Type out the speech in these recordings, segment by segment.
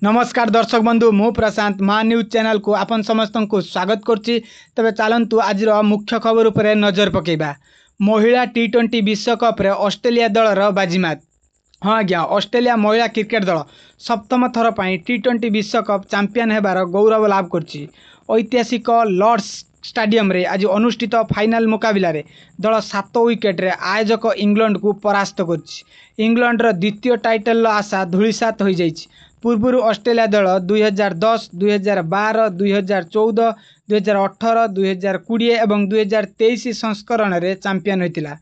ନମସ୍କାର ଦର୍ଶକ ବନ୍ଧୁ, ମୁଁ ପ୍ରଶାନ୍ତ, ମା ନ୍ୟୁଜ୍ ଚ୍ୟାନେଲକୁ ଆପଣ ସମସ୍ତଙ୍କୁ ସ୍ୱାଗତ କରୁଛି। ତେବେ ଚାଲନ୍ତୁ, ଆଜିର ମୁଖ୍ୟ ଖବର ଉପରେ ନଜର ପକାଇବା। ମହିଳା ଟି-20 ବିଶ୍ୱକପ୍ରେ ଅଷ୍ଟ୍ରେଲିଆ ଦଳର ବାଜିମାତ। ହଁ ଆଜ୍ଞା, ଅଷ୍ଟ୍ରେଲିଆ ମହିଳା କ୍ରିକେଟ ଦଳ ସପ୍ତମ ଥର ପାଇଁ ଟି-20 ବିଶ୍ୱକପ୍ ଚାମ୍ପିୟନ ହେବାର ଗୌରବ ଲାଭ କରିଛି। ଐତିହାସିକ ଲର୍ଡସ ଷ୍ଟାଡିୟମରେ ଆଜି ଅନୁଷ୍ଠିତ ଫାଇନାଲ ମୁକାବିଲାରେ ଦଳ 7 ୱିକେଟରେ ଆୟୋଜକ ଇଂଲଣ୍ଡକୁ ପରାସ୍ତ କରିଛି। ଇଂଲଣ୍ଡର ଦ୍ୱିତୀୟ ଟାଇଟଲର ଆଶା ଧୂଳିସାତ ହୋଇଯାଇଛି। ପୂର୍ବରୁ ଅଷ୍ଟ୍ରେଲିଆ ଦଳ 2010, 2012, 2014, 2018, 2020 ଏବଂ 2023 ସଂସ୍କରଣରେ ଚାମ୍ପିୟନ ହୋଇଥିଲା।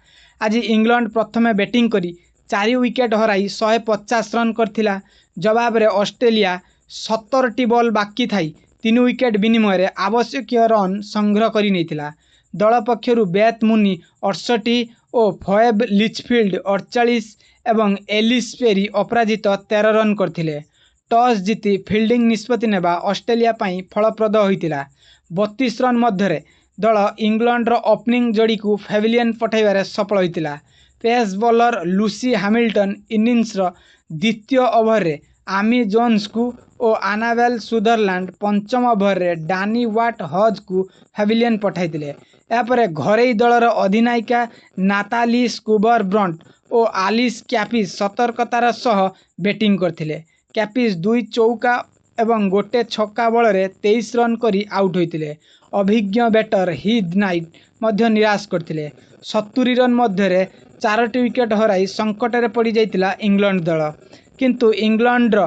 ଆଜି ଇଂଲଣ୍ଡ ପ୍ରଥମେ ବ୍ୟାଟିଂ କରି 4 ୱିକେଟ ହରାଇ 150 ରନ୍ କରିଥିଲା। ଜବାବରେ ଅଷ୍ଟ୍ରେଲିଆ 17ଟି ବଲ୍ ବାକି ଥାଇ 3 ୱିକେଟ ବିନିମୟରେ ଆବଶ୍ୟକୀୟ ରନ୍ ସଂଗ୍ରହ କରି ନେଇଥିଲା। ଦଳ ପକ୍ଷରୁ ବେଥ୍ ମୁନି 68 ଓ ଫୋଏବ ଲିଚଫିଲ୍ଡ 48 ଏବଂ ଏଲିସ୍ ପେରି ଅପରାଜିତ 13 ରନ୍ କରିଥିଲେ। ଟସ୍ ଜିତି ଫିଲ୍ଡିଂ ନିଷ୍ପତ୍ତି ନେବା ଅଷ୍ଟ୍ରେଲିଆ ପାଇଁ ଫଳପ୍ରଦ ହୋଇଥିଲା। 32 ରନ୍ ମଧ୍ୟରେ ଦଳ ଇଂଲଣ୍ଡର ଓପନିଂ ଯୋଡ଼ିକୁ ପ୍ୟାଭିଲିୟନ ପଠାଇବାରେ ସଫଳ ହୋଇଥିଲା। ପେସ୍ ବୋଲର ଲୁସି ହାମିଲ୍ଟନ ଇନିଂସର ଦ୍ୱିତୀୟ ଓଭରରେ ଆମି ଜୋନ୍ସଙ୍କୁ ଓ ଆନାବେଲ ସୁଦରଲ୍ୟାଣ୍ଡ ପଞ୍ଚମ ଓଭରରେ ଡାନି ୱାଟ୍ ହଜ୍ଙ୍କୁ ପ୍ୟାଭିଲିୟନ ପଠାଇଥିଲେ। ଏହାପରେ ଘରୋଇ ଦଳର ଅଧିନାୟିକା ନାତାଲି ସ୍କିଭର ବ୍ରଣ୍ଟ ଓ ଆଲିସ୍ କ୍ୟାପିସ୍ ସତର୍କତାର ସହ ବ୍ୟାଟିଂ କରିଥିଲେ। କ୍ୟାପିସ୍ 2 ଚୌକା ଏବଂ 1 ଛକା ବଳରେ 23 ରନ୍ କରି ଆଉଟ୍ ହୋଇଥିଲେ। ଅଭିଜ୍ଞ ବ୍ୟାଟର ହିଦ୍ ନାଇଟ୍ ମଧ୍ୟ ନିରାଶ କରିଥିଲେ। 70 ରନ୍ ମଧ୍ୟରେ 4ଟି ୱିକେଟ ହରାଇ ସଙ୍କଟରେ ପଡ଼ିଯାଇଥିଲା ଇଂଲଣ୍ଡ ଦଳ। କିନ୍ତୁ ଇଂଲଣ୍ଡର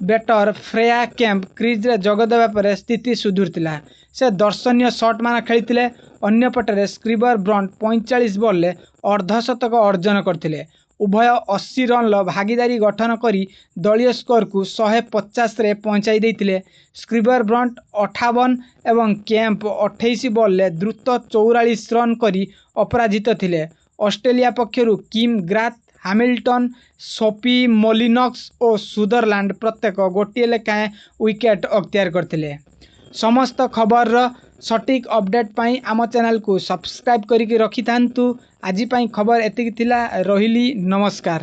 ବ୍ୟାଟର ଫ୍ରେୟା କେମ୍ପ କ୍ରିଜରେ ଯୋଗଦେବା ପରେ ସ୍ଥିତି ସୁଧୁରିଥିଲା। ସେ ଦର୍ଶନୀୟ ସଟ୍‌ମାନ ଖେଳିଥିଲେ। ଅନ୍ୟପଟରେ ସ୍କିଭର ବ୍ରଣ୍ଟ 45 ବଲ୍‌ରେ ଅର୍ଦ୍ଧଶତକ ଅର୍ଜନ କରିଥିଲେ। ଉଭୟ 80 ରନ୍‌ର ଭାଗୀଦାରି ଗଠନ କରି ଦଳୀୟ ସ୍କୋରକୁ 150ରେ ପହଞ୍ଚାଇ ଦେଇଥିଲେ। ସ୍କିଭର ବ୍ରଣ୍ଟ 58 ଏବଂ କେମ୍ପ 28 ବଲ୍‌ରେ ଦ୍ରୁତ 44 ରନ୍ କରି ଅପରାଜିତ ଥିଲେ। ଅଷ୍ଟ୍ରେଲିଆ ପକ୍ଷରୁ କିମ୍ ଗ୍ରାଥ୍, ହାମିଲ୍ଟନ, ସୋଫି ମୋଲିନକ୍ସ ଓ ସୁଦରଲ୍ୟାଣ୍ଡ ପ୍ରତ୍ୟେକ ଗୋଟିଏ ଲେଖାଏଁ ୱିକେଟ ଅକ୍ତିଆର କରିଥିଲେ। ସମସ୍ତ ଖବରର ସଠିକ୍ ଅପଡେଟ୍ ପାଇଁ ଆମ ଚ୍ୟାନେଲକୁ ସବସ୍କ୍ରାଇବ୍ କରିକି ରଖିଥାନ୍ତୁ। ଆଜି ପାଇଁ ଖବର ଏତିକି ଥିଲା, ରହିଲି, ନମସ୍କାର।